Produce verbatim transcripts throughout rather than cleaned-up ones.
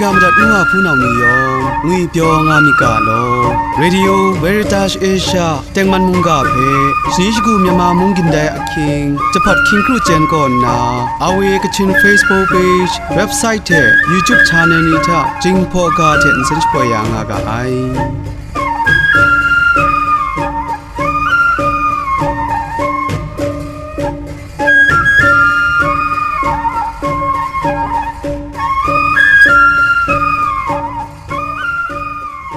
Ya madat nu wa hpunau ni yawng, ngwi pyaw nga myit ga law. Radio Veritas Asia tengman mungga hpe, shani shagu Myanmar mung gindai ahkying, jahpat hkying kru chyen kaw nna, R V A Kachin Facebook page, website hte YouTube channel ni hta, Jinghpaw ga hte nsen shapoi ya nga ga ai.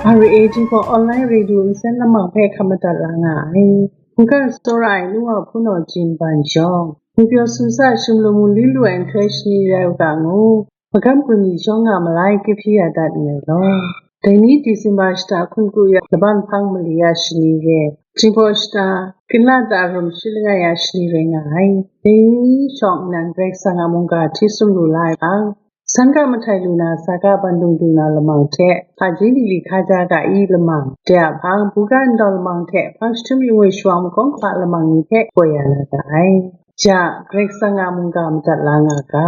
R V A Jinghpaw Online Radio nsen lamang hpe hkap madat la nga ai. Hkungga tsawra ai nu wa hpunau Jin Ban Yawng, ngwi pyaw su sa, shim lu mu li lu ai nhtoi shani rai u ga ngu, magam gun ni shawng nga malai kahpyi ya dat nngai law. Dai ni Disemba shata hkun kru ya laban hpang mali ya shani re, Jinghpaw shata kana ta rum shi langai ya shani rai nga ai. Dai ni shawng nnan Karai Kasang a mungga hti sum lu la ai hpang, San ga mahtai lu na, sa ga bandung du na lamang hte, hpaji ni li hkaja ga i lamang, de a hpang, buga ndau lamang hte, hpang jahtum yu ngoi shawang makawng hkra lamang ni hpe koi ya na ga ai. Ja, Karai Kasang a mungga madat la nga ga.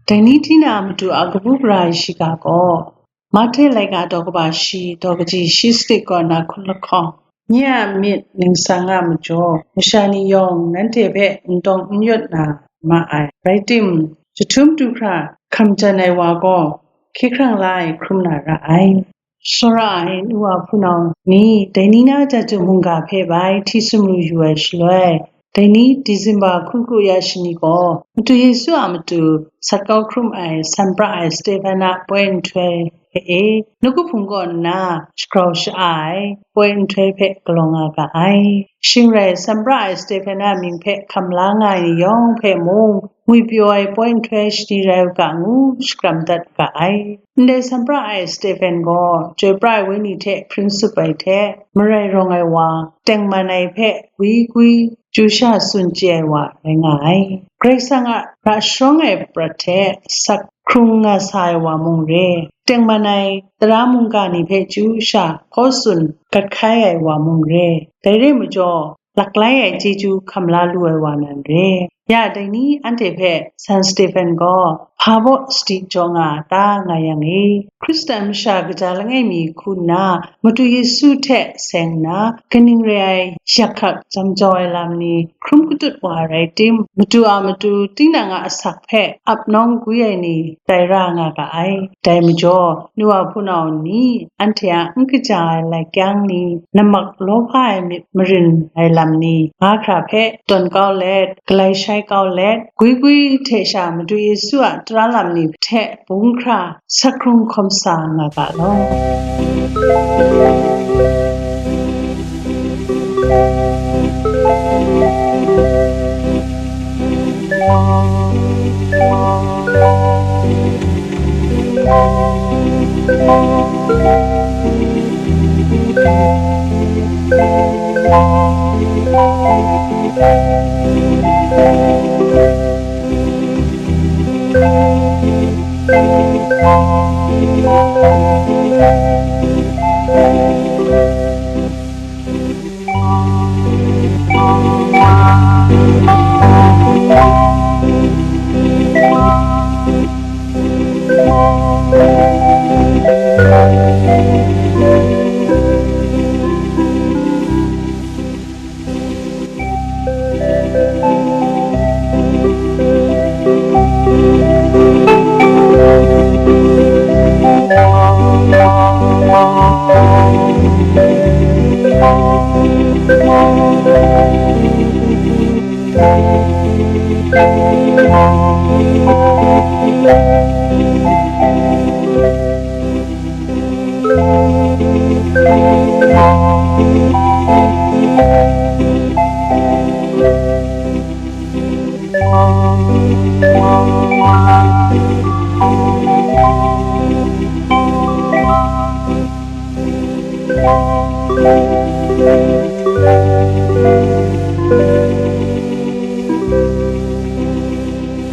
Dai ni hti na matu a kabu gara ai shiga gaw, Mahte laika daw kaba shi, daw kaji shi sanit kaw na hkun lahkawng, nye a myit ningsang a majaw, masha ni yawng nanhte hpe n tawng n yawt na ma ai. Rai timung, jahtum du hkra hkam jan ai wa gaw, hkye hkrang la ai hkrum na ra ai. Tsawra ai nu wa hpunau ni, dai ni na jahtum mungga hpe bai hti sumru yu ai shaloi, dai ni Disemba hkun kru ya shani gaw, Madu Yesu a matu sat kau hkrum ai, san pra ai Stefan a poi nhtoi hpe e, nawku hpung kaw nna shagrau sha-a ai poi nhtoi hpe galaw nga ga ai. Shing rai, san pra ai Stefan a mying hpe hkam la nga ai ni yawng hpe mung, ngwi pyaw ai poi nhtoi shani rai u ga ngu shakram dat ga ai. Ndai san pra ai Stefan gaw, chyoi pra ai wenyi hte hpring tsup ai hte, marai rawng ai wa, tengman ai hpe gwi gwi chyu sha tsun chye ai wa rai nga ai. Karai Kasang a ra sharawng ai prat hte sat hkrung nga sa ai wa mung re, tengman ai tara mungga ni hpe chyu sha hkaw tsun gat hkai ai wa mung re, dai re majaw, laklai ai chyeju hkam la lu ai wa nan re. Ya dai ni anhte hpe San Stefan gaw hpa baw sadi jaw nga a ta nga yang e, Hkristan masha kaja langai mi hku nna, Madu Yesu hte seng nna, kaning re ai yak hkak jam jau ai lam ni hkrum katut wa rai tim, Madu a matu tinang a asak hpe ap nawng gwi ai ni tai ra nga ga ai. Dai majaw, nu wa hpunau ni, anhte a n kaja ai lai kyang ni, namak lawhpa ai myit marin ai lam ni, nga hkra hpe tawn kau let, galai shai kau let, gwi gwi hte sha Madu Yesu a tara lam ni hte bung hkra sat hkrung hkawm sa nga ga law.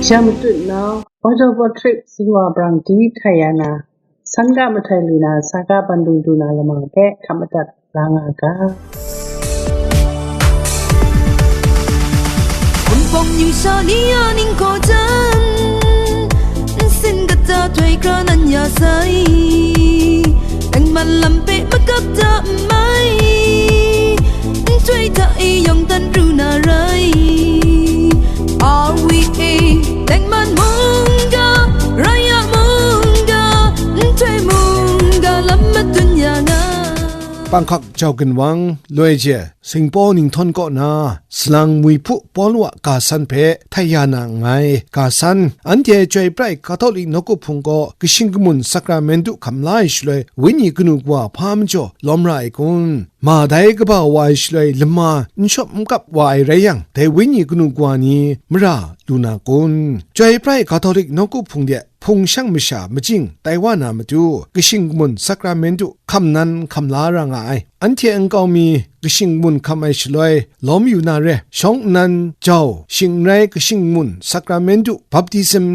Sha matut nau, Autopotric Zingwa Brang Di Htayana, San ga mahtai lu na, sa ga bandung du na lamang hpe hkap madat la nga ga. Kunpawng ningsha ni a ningkaw jan, nsin kata Htoi hkra nan ya sai, tengman lam hpe magap da n mai, nhtoi hta e yawng dan pru na rai. Awi e, tengman mungga, raya mungga, nhtoi mungga lam madun ya nga. Bangkok jau ginwang loi je, Singpaw Ninghtawng kaw na, salang Mui Hpu Pawlu a ga san hpe htai ya na nngai. Ga san, anhte Chyoi Pra ai Katolik nawku hpung kaw kashing kamun sakramentu hkam la ai shaloi, wenyi kanu kawa hpa majaw lawm ra ai kun? Ma dai kaba wa ai shaloi lama n shawp n kap wa ai rai yang, dai wenyi kanu kawa ni mara lu na kun? Chyoi Pra ai Katolik nawku hpung de hpung shang masha majing tai wa na matu, kashing kamun sakramentu hkam nan hkam la ra nga ai. Anhte nkau mi kashing kamun hkam ai shaloi lawm yu na re, shawng nnan jau shing n rai kashing kamun sakramentu baptism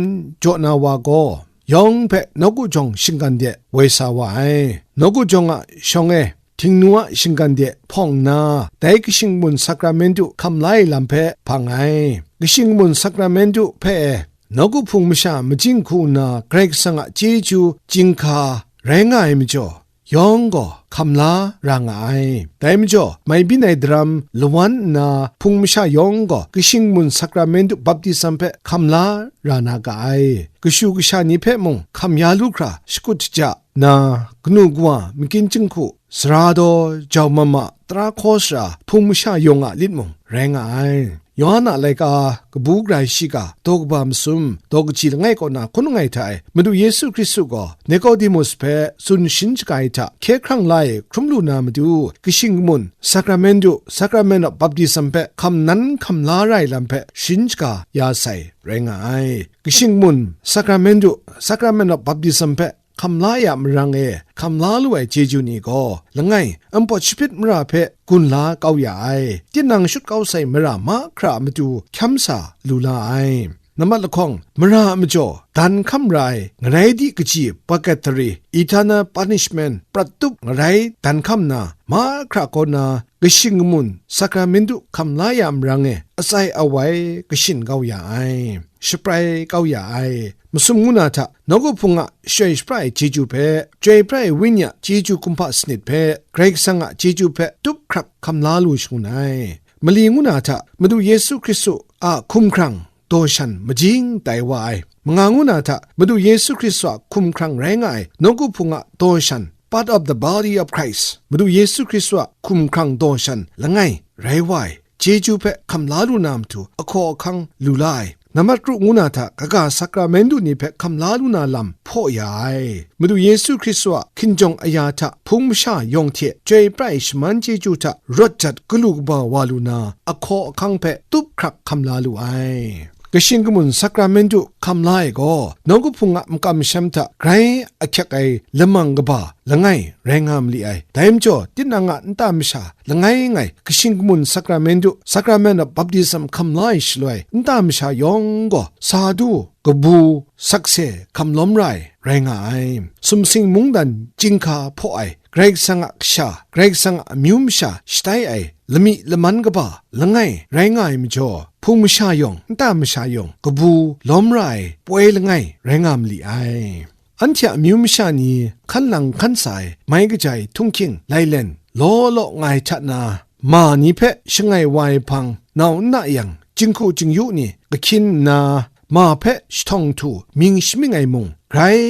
jaw na wa gaw, yawng hpe nawku jawng shinggan de woi sa wa ai. Nawku jawng a shawng e, Htingnu a shinggan de hpawng nna, dai kashing kamun sakramentu hkam la ai lam hpe hpang ai. Kashing kamun sakramentu hpe e, nawku hpung masha majing hku nna Karai Kasang a chyeju chyinghka rai nga ai majaw, yawng gaw hkam la ra nga ai. Dai majaw, mai byin ai daram lawan nna hpung masha yawng gaw kashing kamun sakramentu baptism hpe hkam la ra na ga ai. Kashu kasha ni hpe mung hkam ya lu hkra shakut shaja na, kanu kawa, makin jinghku, sara daw, jau mama, tara hkaw sara, hpung masha yawng a lit mung rai nga ai. Yawhan a laika, kabu gara shiga, daw kaba masum, daw kaji langai kaw na hkun langai hta e, Madu Yesu Hkristu gaw Nikodimus hpe tsun shin shaga ai hta hkye hkrang la e hkrum lu na matu, kashing kamun, sakramentu, sacrament of baptism hpe hkam nan hkam la ra ai lam hpe sharin shaga ya sai rai nga ai. Kashing kamun, sakramentu, sacrament of baptism hpe hkam la ya marang e hkam la lu ai chyeju ni gaw, langai, npawt shapyit mara hpe gun la kau ya ai. Tinang shut kau sai mara mahkra a matu hkyam sa lu la ai. Nambat lahkawng, mara a majaw dan hkam ra ai ngarai di kaji, purgatory, eternal punishment, prat tup ngarai dan hkam na, mahkra kaw na, kashing kamun, sakramentu hkam la ya marang e, atsai awai kashin kau ya ai, shaprai kau ya ai. Masum ngu na hta, nawku hpung a shaloi shapra ai chyeju hpe, Chyoi Pra ai Wenyi a chyeju kumhpa sanit hpe, Karai Kasang a chyeju hpe tup hkrak hkam la lu shangun ai. Mali ngu na hta, Madu Yesu Hkristu a hkumhkrang daw shan majing tai wa ai. Manga ngu na hta, Madu Yesu Hkristu a hkumhkrang rai nga ai nawku hpung a daw shan, part of the body of Christ, Madu Yesu Hkristu a hkumhkrang daw shan langai rai wa ai, chyeju hpe hkam la lu na matu ahkaw ahkang lu la ai. Nambat kru ngu na hta, kaga sakramentu ni hpe hkam la lu na lam hpaw ya ai. Madu Yesu Hkristu a hkinjawng aya hta hpung masha yawng hte Chyoi Pra ai shaman chyeju hta rawt jat galu kaba wa lu na, ahkaw ahkang hpe tup hkrak hkam la lu ai. Kashing kamun sakramentu hkam la ai gaw, nawku hpung a makam masham hta grai ahkyak ai lamang kaba langai rai nga mali ai. Dai majaw, tinang a nta masha langai ngai kashing kamun sakramentu, sacrament of baptism hkam la ai shaloi, nta masha yawng gaw sa du, kabu, sakse hkam lawm ra ai rai nga ai. Sumsing mungdan chyinghka hpaw ai, Karai Kasang a kasha, Karai Kasang a amyu masha shatai ai, lami laman kaba langai rai nga ai majaw, hpung masha yawng, nta masha yawng, kabu lawm ra ai poi langai rai nga mali ai. Anhte a amyu masha ni hkan lang hkan sa ai, mai kaja ai htunghking, lailen, law law nga ai hta na, ma ni hpe shangai wa ai hpang nau n na yang, jinghku jingyu ni kahkyin nna, ma hpe jahtawng htu mying shamying ai mung, grai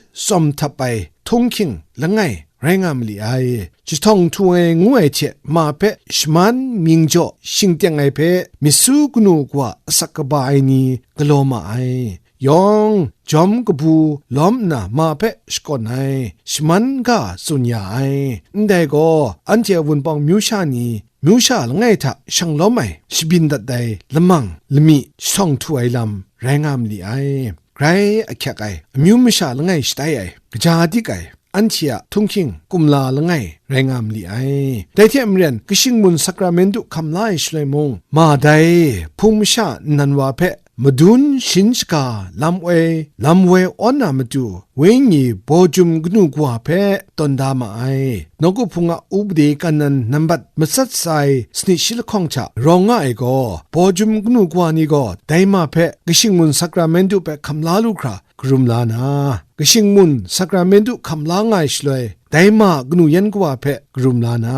tsawm htap ai htunghking langai rai nga mali ai. Jahtawng htu ai ngu ai hte ma hpe shaman mying jaw shingteng ai hpe myit su kanu kawa asak kaba ai ni galaw ma ai. Yawng, jawm kabu lawm nna ma hpe shakawn ai, shaman ga tsun ya ai. Ndai gaw, anhte a wunpawng myu sha ni, myu sha langai hta shang lawm ai, shabyin dat ai lamang lami jahtawng htu ai lam rai nga mali ai. Grai ahkyak ai, amyu masha langai shatai ai, kaja dik ai, anhte a htunghking kumla langai rai nga mali ai. Dai hte maren, kashing mun sakramentu hkam la ai shaloi mung, ma dai hpung masha nnan wa hpe madun shin shaga lam woi, lam woi awn na matu, wenyi bawjum kanu kawa hpe tawn da ma ai. Nawku hpung a upade kan nan nambat matsat sai sanit shi lahkawng hta rawng nga ai gaw, bawjum kanu kawa ni gaw dai ma hpe kashing mun sakramentu hpe hkam la lu hkra, karum la na, kashing mun sakramentu hkam la nga ai shaloi, dai ma a kanu yan kawa hpe karum la na,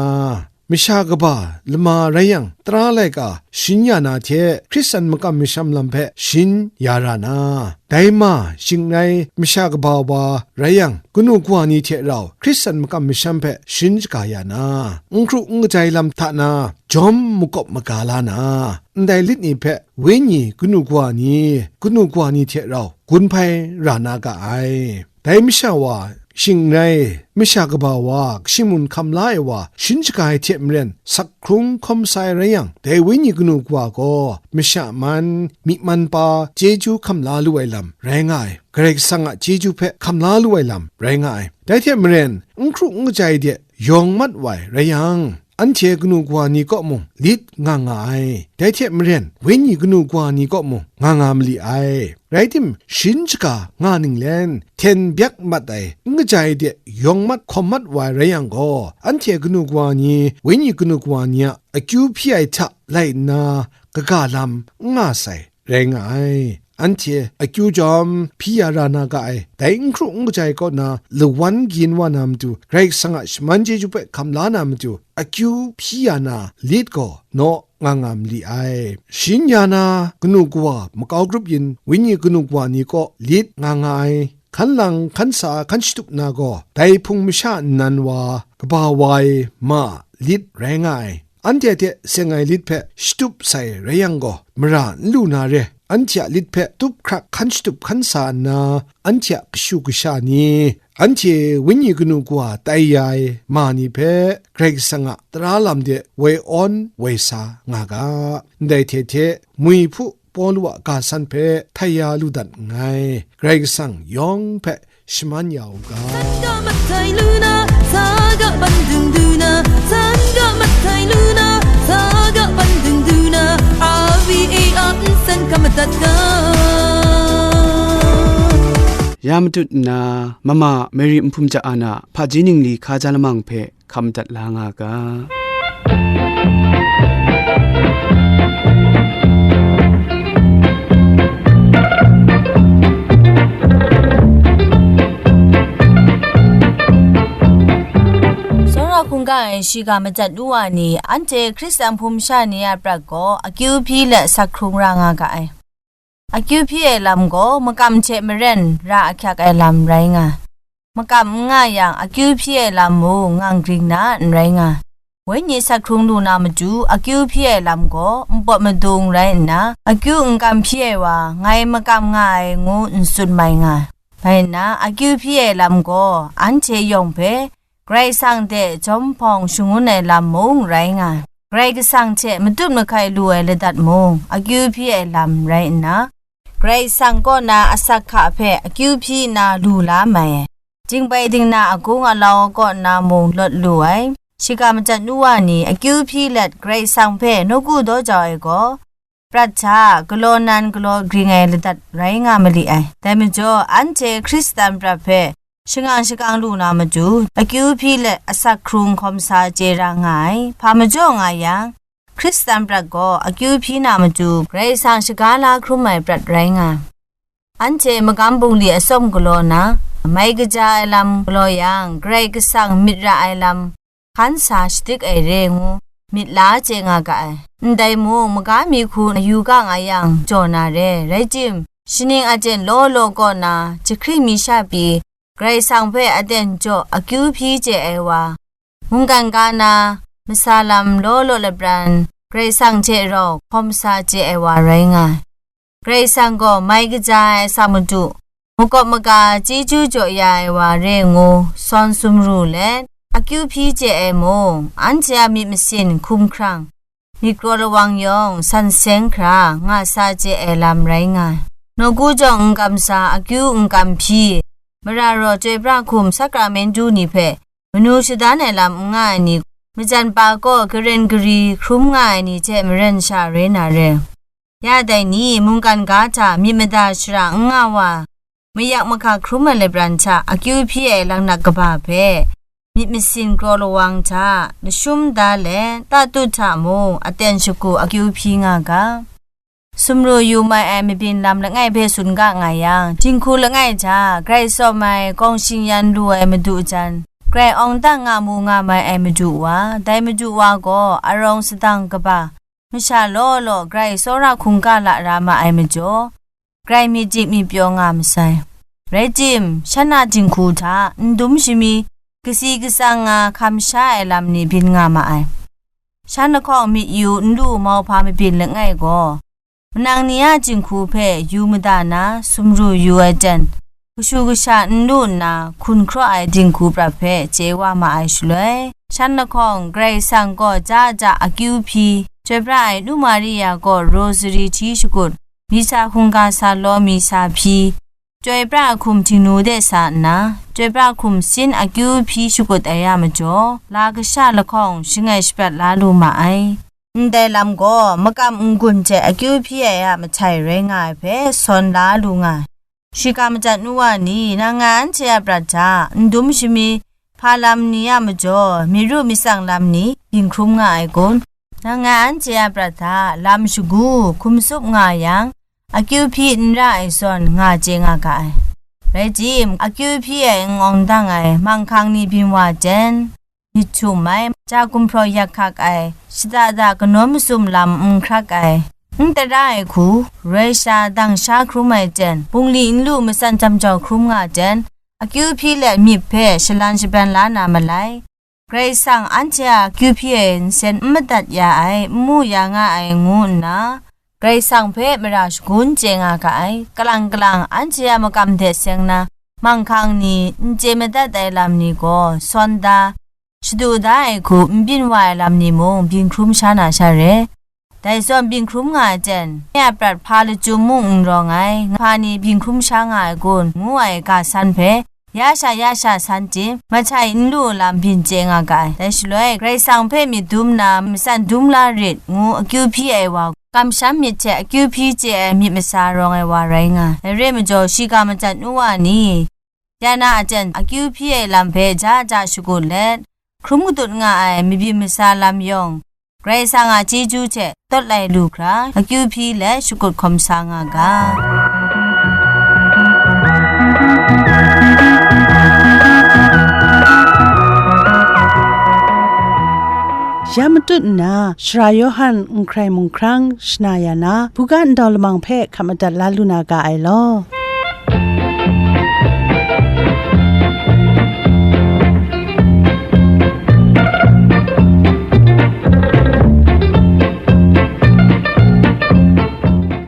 masha kaba lama rai yang, tara laika shin ya na hte Hkristan makam masham lam hpe shin ya ra na, dai ma shing rai masha kaba wa rai yang, kanu kawa ni hte rau Hkristan makam masham hpe shin shaga ya na, n hkru n kajai lam hta na, jawm makawp maga la na, ndai lit ni hpe wenyi kanu kawa ni, kanu kawa ni hte rau gun hpai ra na ga ai. Dai masha wa, shing rai, masha kaba wa, kashing mun hkam la ai wa, shin shaga ai hte maren, sak hkrung hkawm sa ai rai yang, dai wenyi kanu kawa gaw, masha man, myi man pa, chyeju hkam la lu ai lam, rai nga ai. Karai Kasang a chyeju hpe hkam la lu ai lam, rai nga ai. Dai hte maren, n hkru n kajai de yawng mat wa ai rai yang, anhte kanu kawa ni kaw mung lit nga nga ai. Dai hte maren, wenyi kanu kawa ni kaw mung nga nga mali ai. Rai tim, shin shaga nga ninglen, hten byak mat ai, n kaja ai de yawng mat hkawm mat wa ai rai yang gaw, anhte kanu kawa ni, wenyi kanu kawa ni a akyu hpyi ai hta lai nna, kaga lam n nga sai, rai nga ai. Anhte akyu jawm hpyi ya ra na ga ai, dai n hkru n kajai kaw na lawan gyin wa na matu, Karai Kasang a shaman chyeju hpe hkam la na matu, akyu hpyi ya na lit gaw naw nga nga mali ai. Shin ya na kanu kawa makau grup yin, wenyi kanu kawa ni kaw lit nga nga ai. Hkan lang, hkan sa, hkan shatup na gaw, dai hpung masha nnan wa, kaba wa ai ma lit rai nga ai. Anhte hte seng ai lit hpe shatup sai rai yang gaw, mara n lu na re, anhte a lit hpe tup hkrak hkan shatup hkan sa nna, anhte a kashu kasha ni, anhte wenyi kanu kawa tai ya ai ma ni hpe Karai Kasang a tara lam de woi awn woi sa nga ga. Ndai hte hte, mwi hpu Pawlu a ga san hpe htai ya lu dat nngai. Karai Kasang yawng hpe shaman ya u ga. San ga matai lu na, sa ga ban dung du na, san ga matai lu na, sa ga ban dung du na, R V A R nsen ka madat ga. Ya matut nna, Mama Mary Nhpum Ja Ana, hpaji ningli hkaja lamang hpe hkam dat la nga ga. Tsawra hkungga e shiga madat nu wa ni, anhte Hkristan hpung masha ni a prat gaw akyu hpyi let sak hkrung ra nga ga ai. Akyu hpyi ai lam gaw makam hte maren ra ahkyak ai lam rai nga. Makam n nga yang, akyu hpyi ai lam mung ngang gring na n rai nga. Wenyi sak hkrung lu na matu, akyu hpyi ai lam gaw npawt madung rai nna, akyu n kam hpyi ai wa, ngai makam nga ai, ngu n tsun mai nga. Bai nna, akyu hpyi ai lam gaw, anhte yawng hpe, Karai Kasang hte jawm hpawng shangun ai lam mung rai nga, Karai Kasang hte matut mahkai lu ai ladat mung akyu hpyi ai lam rai nna, Karai Kasang kaw na asak hka hpe akyu hpyi nna lu la mai ai. Jingbai dingna agung alau kaw na mung lawt lu ai. Shiga madat nu wa ni akyu hpyi let Karai Kasang hpe nawku daw jau ai gaw, prat hta galaw nan galaw gring ai ladat rai nga mali ai. Dai majaw, anhte Hkristan prat hpe shangang shakang lu na matu, akyu hpyi let asak hkrung hkawm sa chye ra nga ai. Hpa majaw nga yang, Hkristan prat gaw akyu hpyi na matu, Karai Kasang shaga la hkrum ai prat rai nga. Anhte magam bungli atsawm galaw na, mai kaja ai lam galaw yang, Karai Kasang myit ra ai lam hkan sa shadik ai re ngu, myit la chye nga ga ai. Ndai mung, maga mi hku yu ga nga yang, jaw na re. Rai tim, shaning aten law law kaw na, jahkring mi sha pyi, Karai Kasang hpe aten jaw akyu hpyi chye ai wa, mungkan ga na, masa lam law law lapran, Karai Kasang hte rau hkawm sa chye ai wa rai nga ai. Karai Kasang gaw mai kaja ai asak matu, makawp maga chyeju jaw ya ai wa re ngu, sawn sumru let, akyu hpyi chye ai mung, anhte a myit masin hkum hkrang, myit kraw lawang yawng san seng hkra nga sa chye ai lam rai nga ai. Nawku jawng n kam sa, akyu n kam hpyi, mara raw, chyoi pra hkum, sakramentu ni hpe manu shadan ai lam n nga ai ni, majan pa kaw garen gari hkrum nga ai ni hte maren sha re na re. Ya dai ni, mungkan ga hta myit mada shara n nga wa, mayak mahka hkrum ai lapran hta akyu hpyi ai laknak kaba hpe, myit masin kraw lawang hta, lashum da let, tatut hta mung aten shagu akyu hpyi nga ga. sumru yu mai ai mabyin lam langai hpe tsun ga nga yang, jinghku langai hta grai tsawm ai, gawng shing-yan lu ai madu jan, grai awng dang nga mu nga mai ai madu wa, dai madu wa gaw arawng sadang kaba, masha law law grai tsawra hkungga lara ma ai majaw, grai myit dik myit pyaw nga masai. Rai tim, shan a jinghku hta n dum shami, kasi katsang nga hkam sha ai lam ni byin nga ma ai. Shan lahkawng myit yu n lu mauhpa mabyin langai gaw, manang ni a jinghku hpe yu mada na, sumru yu ai jan, kashu kasha n lu nna, hkun hkraw ai dinghku prat hpe chye wa ma ai shaloi, shan lahkawng Karai Kasang gaw ja ja akyu hpyi, Chyoi pra ai Nu Maria gaw rosary hti shakut, misa hkungga sa law mi sa hpyi, Chyoi pra hkum htingnu de sa nna, Chyoi pra hkum sin akyu hpyi shakut ai a majaw, la kasha lahkawng shangai shaprat la lu ma ai. Ndai lam gaw makam n-gun hte akyu hpyi ai a mahtai rai nga ai hpe sawn la lu nga ai. Shiga madat nu wa ni, nang ngai anhte a prat hta n dum shami, hpa lam ni a majaw, myi ru myi tsang lam ni byin hkrum nga ai kun? Nang ngai anhte a prat hta lam shagu hkum tsup nga yang, akyu hpyi n ra ai zawn nga chye nga ga ai. Rai tim, akyu hpyi ai n-awng dang ai manghkang ni byin wa jen, myit htum ai, ja gumhpraw yak hkak ai, shada da kanawn masum lam n hkrak ai, n tara ai hku, roi sha dang sha hkrum ai jen, bungli n lu matsan jam jau hkrum nga jen, akyu hpyi let myit hpe shalan shabran la na malai. Karai Kasang anhte a akyu hpyi e nsen n madat ya ai, n mu ya nga ai, ngu nna, Karai Kasang hpe mara shagun chye nga ga ai. Kalang kalang, anhte a makam hte seng na, manghkang ni, n chye madat ai lam ni gaw, sawn da, shadu da ai hku n byin wa ai lam ni mung byin hkrum sha na sha re. Dai zawn byin hkrum nga ai jen, nye a prat hpa lachyum mung n rawng ai, hpa ni byin hkrum sha nga ai kun, ngu ai ga san hpe, ya sha ya sha san tim, mahtai n lu lam byin chye nga ga ai. Dai shaloi, Karai Kasang hpe myit dum na, matsan dum la rit, ngu akyu hpyi ai wa, kamsham myit hte akyu hpyi chye ai myit masa rawng ai wa rai nga ai. Dai re ai majaw, shiga madat nu wa ni, ya na a jan akyu hpyi ai lam hpe ja ja shagun let, hkrum kadut nga ai mabyin masa lam yawng, Karai Kasang a chyeju hte tawt lai lu hkra, akyu hpyi let shakut hkawm sa nga ga. Ya matut nna, Sara Yawhan n hkrai mung hkrang shana ya na, buga ndau lamang hpe hkap madat la lu na ga ai law.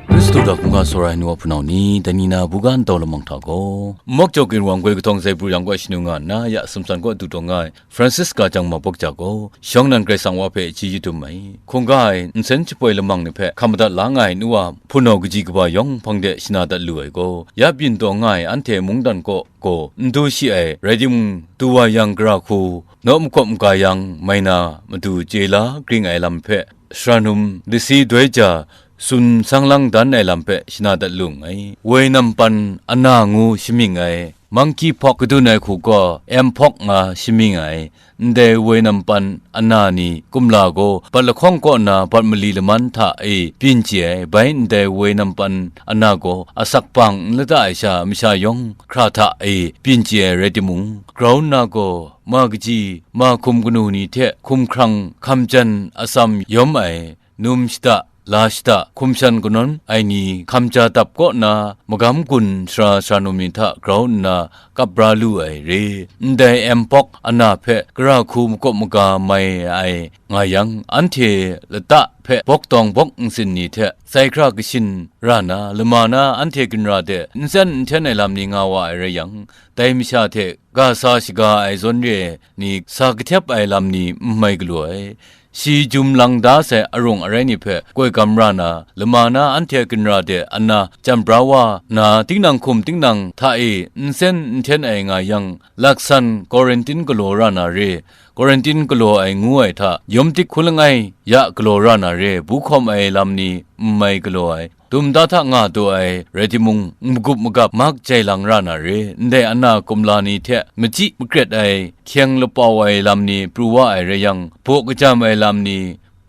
Hkristu hta hkungga tsawra ai nu wa hpunau ni, dai ni na buga ndau lamang hta gaw, Mawk Jaw Ginwang goi kahtawng Zaibru yang kaw shanu nga nna, ya Sumsan kaw du taw nga ai, Francisca Jangma Bawk Ja gaw, shawng nnan Karai Kasang wa hpe chyeju dum ai, hkungga ai nsen shapoi lamang ni hpe hkam madat la nga ai nu wa hpunau kaji kaba yawng hpang de shana dat lu ai gaw, ya byin taw nga ai anhte mungdan kaw gaw n du shi ai, rai timung, du wa yang gara hku, naw makawp maga yang mai na matu chye la gring ai lam hpe, sara num lasi doi ja, tsun sang lang dan ai lam hpe shana dat lu nngai. Woi nampan ana ngu shamying ai, monkeypox kadun ai hku gaw mpox nga shamying ai, ndai woi nampan ana ni kumla gaw bat lahkawng kaw na bat mali laman hta e byin chye ai, bai ndai woi nampan ana gaw asak bang n lata ai sha masha yawng hkra hta e byin chye ai rai timung, grau nna gaw ma kaji, ma hkum kanu ni hte hkum hkrang hkam jan atsam yawm ai, num shada, la shada, hkum shan kanawn ai ni hkam ja dap kaw na, magam gun sara sara num ni hta grau nna kap bra lu ai re. Ndai mpox ana hpe gara hku makawp maga mai ai nga yang, anhte lata hpe bawk tawng bawk ntsin ni hte sai hkra kashin ra na, lama na anhte ginra de nsen nhten ai lam ni nga wa ai rai yang, dai masha hte ga sa shaga ai zawn re ai ni sa kahtep ai lam ni n mai galaw ai. Shi jum lang da sai arung arai ni hpe koi gam ra na, lama na anhte ginra de ana jam bra wa na, tinang hkum tinang hta e nsen nhten ai nga yang, laksan Korintin galaw ra na re, Korintin galaw ai ngu ai hta, yawm tik hku langai ya galaw ra na re, bu hkawm ai lam ni n mai galaw ai, dum da hta nga taw ai rai timung, n magup magap mak jai lang ra na re, ndai ana kumla ni hte machyi makret ai, hkyeng lapau ai lam ni pru wa ai rai yang, baw kajam ai lam ni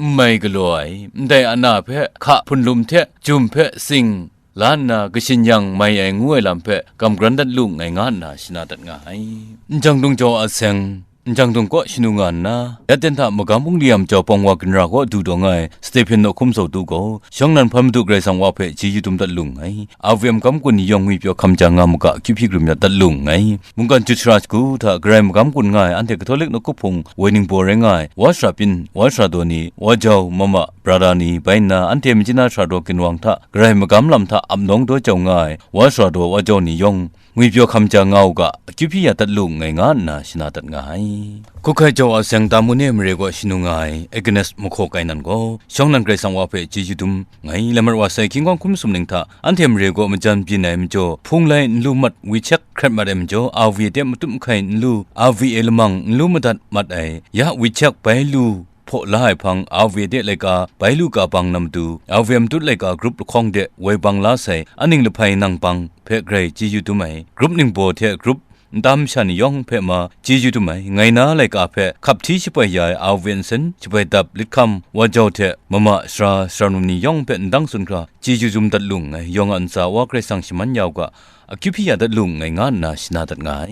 n mai galaw ai, ndai ana hpe hka hpunlum hte jum hpe sing la nna kashin yang mai ai ngu ai lam hpe kamgran dat lu nngai nga nna shana dat nga ai. Njang dung jau a seng, njang dung kaw shanu nga nna, ya ten hta magam bungli a majaw pawng wa ginra kaw du taw nga ai Stephen nawk hkum zaw du gaw, shawng nan hpan Madu Karai Kasang wa hpe chyeju dum dat lu nngai. A V M magam kun ni yawng ngwipyaw hkam ja nga mu ga, akyu hpyi karum ya dat lu nngai. Mungkan jut shara shagu hta Karai magam kun nga ai anhte Katolik nawk-, kup hpung woi ningbaw rai nga ai, wa shara pyin, wa shara daw ni, wa jau, mama, brada ni, bai nna anhte Myitkyina shara daw ginwang hta Karai magam lam hta ap nawng daw jau nga ai, wa shara daw, wa jau ni yawng, ngwipyaw hkam ja nga u ga, akyu hpyi ya dat lu nngai nga nna shana dat nga ai. Hkuhkai jau a seng Tamune mare kaw shanu nga ai Agnes Mahkaw Kainan gaw, shawng nan Karai Kasang wa hpe chyeju dum nngai. Lamat wa sai hkying hkawng hkum sum ning hta anhte mare kaw majan byin ai majaw, hpung lai n lu mat, WeChat hkret mat ai majaw, A V A de matup mahkai n lu, A V A lamang n lu madat mat ai, ya WeChat bai lu hpaw la ai hpang, A V A de laika bai lu ka bang na matu, A V A matut laika grup lahkawng de woi bang la sai, aning lahpai nang bang hpe grai chyeju dum ai, grup ningbaw hte grup nta masha ni yawng hpe ma chyeju dum ai, ngai na laika hpe hkap hti shapoi ya ai, A V A nsen shapoi dap lit hkam, wa jau hte mama sara, sara num ni yawng hpe ndang tsun hkra chyeju dum dat lu nngai, yawng a ntsa Wa Karai Kasang shaman ya u ga, akyu hpyi ya dat lu nngai nga nna shana dat nga ai.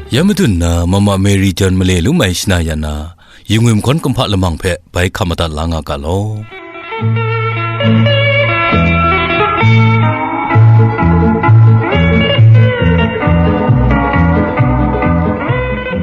Ya madun na Mama Mary John male lum ai shana ya na, yu ngwi mahkawn kumhpa lamang hpe bai hkam madat la nga ga law.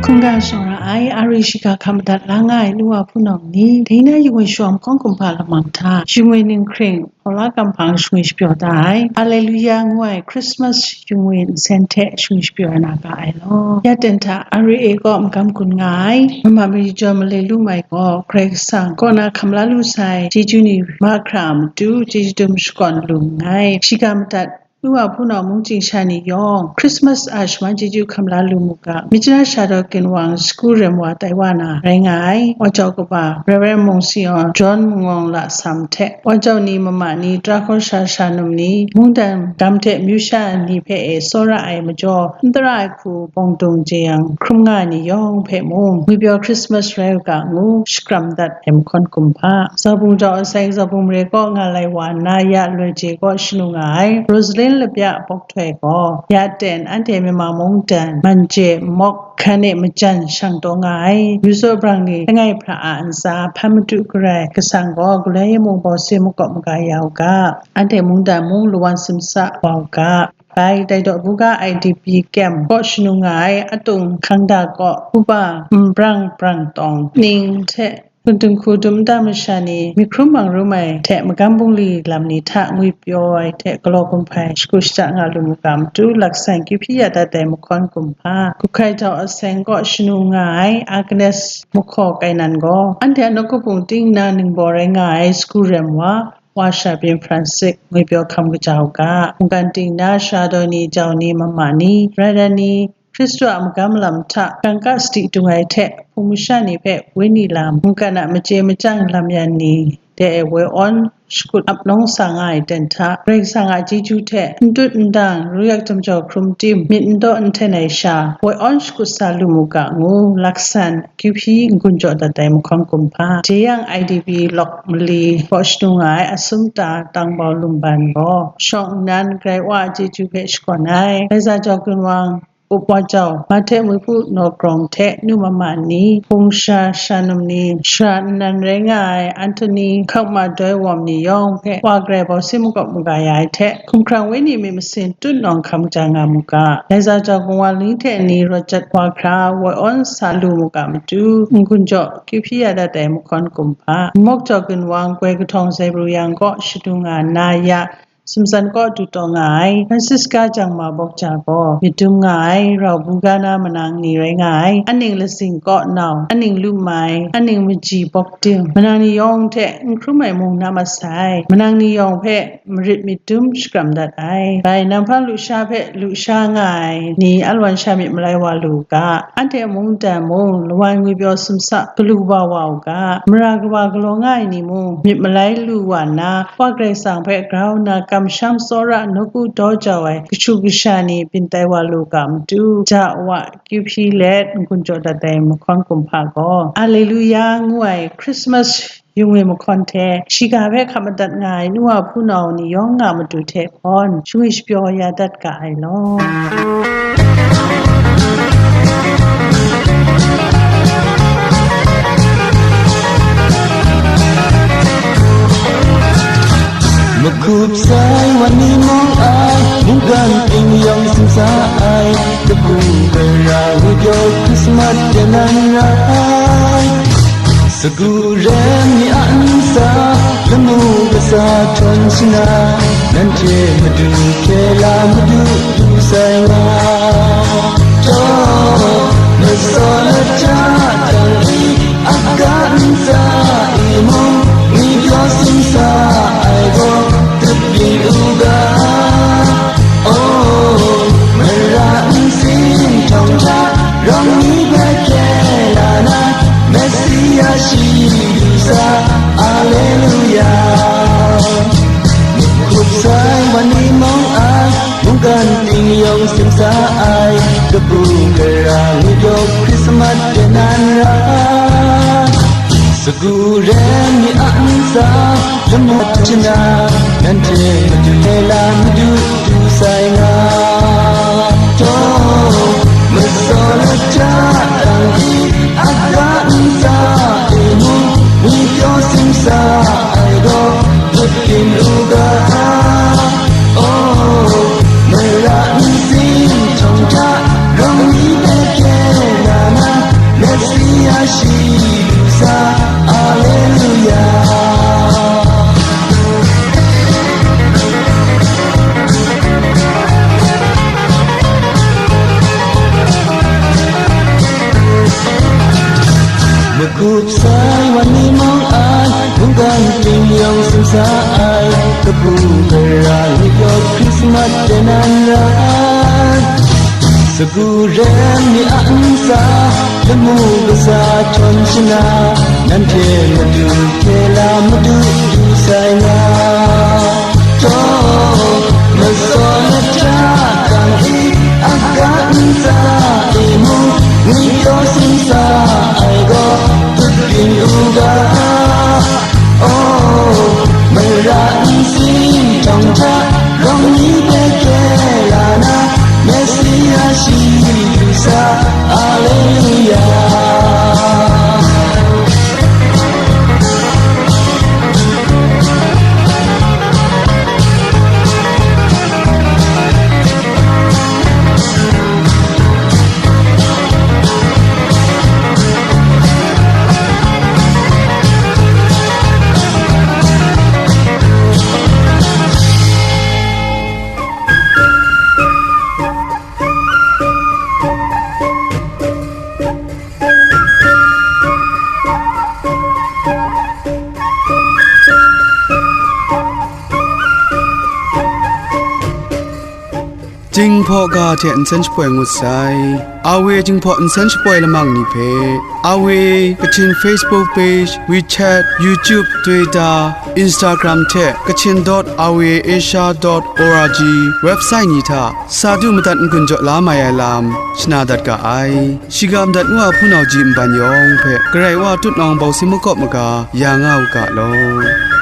Hkungga shawng ra ai, a ri shiga hkam madat la nga ai nu wa hpunau ni, dai na yu ngwi shawng mahkawn kumhpa lamang hta, yu ngwi ning hkring, hpaw la kam hpang shingwi shapyaw da ai. Alleluia ngu ai Christmas yu ngwi nsen hte shingwi shapyaw na ga ai law. Ya ten hta R A A kaw magam gun nga ai, Mama Mary John male lum ai gaw, Karai Kasang kaw na hkam la lu sai, chyeju ni mahkra a matu, chyeju dum shakawn lu nngai. Shiga madat, nu wa hpunau mungchying sha ni yawng, Christmas a shaman chyeju hkam la lu mu ga, Myitkyina shara daw ginwang shagu rem wa tai wa na rai nga ai, wa jau kaba, Reverend Mung Sion, John Mungawng Lasam hte, wa jau ni mama ni, tara hkawr sha sha num ni, mungdan gam hte myu sha ni hpe e tsawra ai majaw, n tara ai hku bawng dung jeyang hkrum nga ai ni yawng hpe mung, ngwipyaw Christmas rai u ga ngu, shakram dat ai mahkawn kumhpa. Zaubung jau aseng, Zaubung mare kaw nga lai wa nna ya loi je kaw shanu nga ai, Rosalin Lapya Bawk Htoi gaw, ya ten anhte Myanmar mungdan, man je, mawk, hkan e majan shang taw nga ai, yu tsaw brang ni langai hpra a ntsa, hpan madu Karai Kasang gaw galoi mung bawse makawp maga ya u ga, anhte mungdan mung lawan simsa wa u ga. Bai, dai daw buga I D P camp kaw shanu nga ai, atung hkangda kaw hpuba, nbrang brang tawng ning hte, hkun dinghku dum nta masha ni, myit hkrum mang rum ai hte magam bungli lam ni hta ngwipyaw ai hte galaw gun hpai shagu shaja nga lu mu ga matu, laksan kyu hpyi ya dat ai mahkawn kumhpa, Guhkai jau aseng kaw shanu nga ai Agnes Mahkaw Kainan gaw, anhte a nawku hpung ting na ningbaw rai nga ai sagu rem wa, wa shara byin Francis ngwipyaw hkam kaja u ga, mungkan ting na sara daw ni, jau ni, mama ni, brada ni, Hkristu a magam lam hta kangka sadi dung ai hte, hpung masha ni hpe wenyi lam, mungkan a machye machyang lam yan ni, dai e woi awn shakut ap nawng sa nga ai ten hta, Karai Kasang a chyeju hte n tut n dang, ruyak jamjaw hkrum tim, myit n daw n hten ai sha, woi awn shakut sa lu mu ga ngu, laksan kyu hpyi n-gun jaw dat ai mahkawn kumhpa. Jeyang I D P lawk mali kaw shanu nga ai asum ta tangbau lumban gaw, shawng nnan Karai Wa a chyeju hpe shakawn ai. Laiza jau ginwang, Up Wa Jau, Mahte Mwipu Naw Grawng hte nu mama ni, hpung sha sha num ni, shara nnan rai nga ai Anthony Hkakma Doi Wawm ni yawng hpe Wa Karai bawse makawp maga ya ai hte, hkumhkrang wenyi myit masin tut nawng hkam ja nga mu ga, Laiza jau ginwang ling hte ni rawt jat wa hkra woi awn sa lu mu ga matu, n-gun jaw kyu hpyi ya dat ai mahkawn kumhpa, Mawk Jau ginwang goi kahtawng Zebru yang kaw shadung nga nna ya, Sumsan kaw du taw nga ai, Francisca Jangma Bawk Ja gaw, myit dum nga ai, rau buga na manang ni rai nga ai, aning lasing kaw nau, aning lu mai, aning maji bawk ding, manang ni yawng hte n hkrum ai mung na masai, manang ni yawng hpe marit myit dum shakram dat ai. Bai, Nanghpang lusha hpe lusha nga ai ni alawan sha myit malai wa lu u ga, anhte mungdan mung, lawan ngwipyaw sumsa galu wa wa u ga, mara kawa galaw nga ai ni mung, myit malai lu wa nna, Wa Karai Kasang hpe grau nna kamsham tsawra nawku daw jau ai kashu kasha ni byin tai wa lu ga matu, ja wa kyu hpyi let n-gun jaw dat ai mahkawn kumhpa gaw, Alleluia ngu ai Christmas yung e mahkawn hte, shiga hpe hkap madat nga ai nu wa hpunau ni yawng a matu hte hkawn, shangwi shapyaw ya dat ga ai law. Makup sai wan ni mawng ai, mungkan ting yawng sumsa ai, kabu gara ngwipyaw Krismas de nan ra ai. Sagu rem ni a nsa, lamu kasa htawn shana, nanhte madu hkye la madu du sai nga. Taw, masaw lata dang ni a ga ntsa e mung, ngwipyaw sumsa ai gaw, tut byin u ga. Oh, mara nsin htawng hta, rawng ni hpe hkye la na, Mesia shi du sa, Alleluia. Makup sai wan ni mawng ai, mungkan ting yawng sumsa ai, kabu gara ngwipyaw Krismas de nan ra. Sagu rem ni a nsa, lamu shana, nanhte madu hkye la madu du sai nga. Taw, masaw lata dang ni a ga ntsa e mung, ngwipyaw sumsa ai gaw, tut byin u ga. Oh, mara nsin htawng hta, rawng ni hpe hkye la na, Mesia shi du sa, Alleluia. Makup sai wan ni mawng ai, mungkan ting yawng sumsa ai, kabu gara ngwipyaw Krismas de nan ra ai. Sagu rem ni a nsa, lamu kasa htawn shana, nanhte madu hkye la madu du sai nga. Taw, masaw lata dang ni a ga ntsa e mung, ngwipyaw sumsa ai gaw, tut byin u ga. Oh, mara nsin htawng hta, rawng ni hpe hkye la na, Mesia shi du sa, Alleluia. Jinghpaw ga hte nsen shapoi ngut sai. Awe Jinghpaw nsen shapoi lamang ni hpe, Awe Kachin Facebook page, WeChat, YouTube, Twitter, Instagram hte Kachin dot awe asia dot org website ni hta sa du madat n-gun jaw la mai ai lam shana dat ga ai. Shiga madat ngu a hpunau ji nban yawng hpe Karai Wa tutnawng bawsi makawp maga ya nga u ga law.